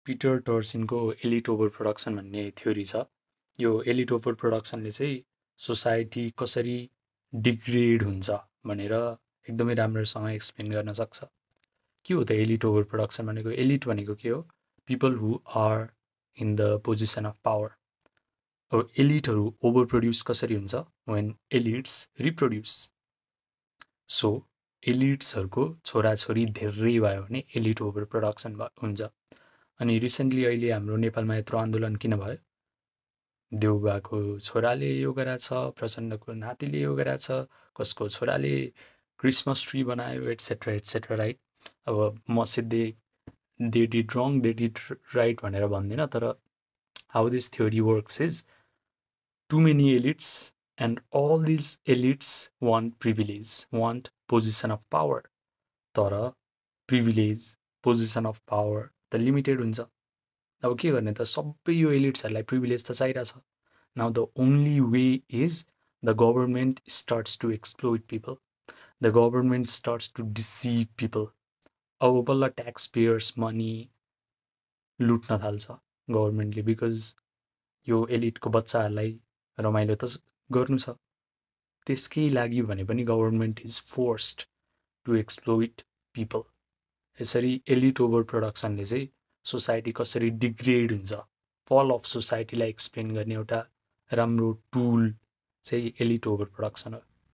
Peter टर्सिनको elite over production भन्ने theory छ। यो एलिट ओभर प्रोडक्सनले चाहिँ सोसाइटी कसरी डिग्रेड हुन्छ भनेर एकदमै राम्रोसँग एक्सप्लेन गर्न सक्छ। के हो त एलिट ओभर प्रोडक्सन भनेको? एलिट भनेको के हो? People who are in the position of power. अब एलिटहरू ओभर प्रोड्युस कसरी हुन्छ? When elites reproduce. सो एलिट्सहरूको छोराछोरी धेरै भयो भने एलिट ओभर प्रोडक्सन हुन्छ। अनि रिसेन्टली अहिले हाम्रो नेपालमा यत्रो आन्दोलन किन भयो? देउबाको छोराले यो गराछ, प्रचण्डको नातिले यो गराछ, कसको छोराले क्रिसमस ट्री बनायो, एट्सेट्रा एट्सेट्रा, राइट? अब म सिधै they did wrong they did right भनेर भन्दिनँ, तर how this theory works is too many elites and all these elites want privilege, want position of power. तर privilege, position of power त limited हुन्छ। अब के गर्ने त? सबै यो एलिट्सहरूलाई प्रिभिलेज त चाहिरहेछ। Now the only way is the government starts to exploit people, the government starts to deceive people. अब बल्ल ट्याक्स पेयर्स मनी लुट्न थाल्छ गभर्मेन्टले, बिकज यो एलिटको बच्चाहरूलाई रमाइलो त गर्नु छ। त्यसकै लागि भने पनि government is forced to exploit people. यसरी एलिट ओभर प्रोडक्सनले चाहिँ सोसाइटी कसरी डिग्रेड हुन्छ, फल अफ सोसाइटीलाई एक्सप्लेन गर्ने एउटा राम्रो टुल चाहिँ एलिट ओभर प्रोडक्सन हो।